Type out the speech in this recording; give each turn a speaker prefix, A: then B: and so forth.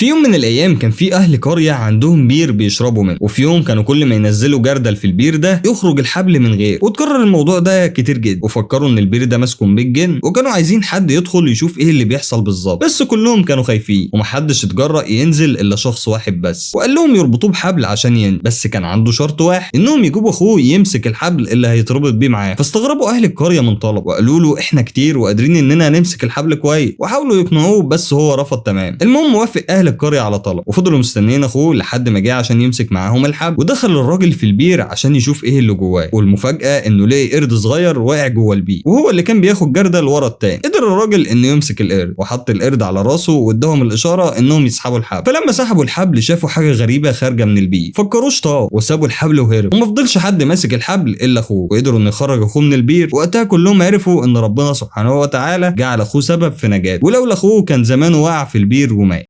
A: في يوم من الايام كان في اهل قرية عندهم بير بيشربوا منه، وفي يوم كانوا كل ما ينزلوا جردل في البير ده يخرج الحبل من غير، وتكرر الموضوع ده كتير جدا، وفكروا ان البير ده مسكون بالجن، وكانوا عايزين حد يدخل يشوف ايه اللي بيحصل بالظبط، بس كلهم كانوا خايفين ومحدش اتجرأ ينزل الا شخص واحد بس، وقال لهم يربطوه بحبل عشان ينزل، بس كان عنده شرط واحد انهم يجيبوا اخوه يمسك الحبل اللي هيتربط بيه معاه. فاستغربوا اهل القرية من طلبه وقالوا له احنا كتير وقادرين اننا نمسك الحبل كويس، وحاولوا يقنعوه بس هو رفض تمام. المهم وافق اهل القرية على طلب، وفضلوا مستنيين اخوه لحد ما جه عشان يمسك معاهم الحبل، ودخل الراجل في البير عشان يشوف ايه اللي جواه، والمفاجاه انه لقي قرد صغير واقع جوه البير، وهو اللي كان بياخد جردل ورا التاني. قدر الراجل انه يمسك القرد وحط القرد على راسه واداهم الاشارة انهم يسحبوا الحبل. فلما سحبوا الحبل شافوا حاجة غريبة خارجه من البير، فكروه شطاه وسابوا الحبل وهرب، وما فضلش حد ماسك الحبل الا اخوه، وقدروا ان يخرج اخوه من البير. وقتها كلهم عرفوا ان ربنا سبحانه وتعالى جعل اخوه سبب في نجاته، ولولا اخوه كان زمانه وقع في البير ومات.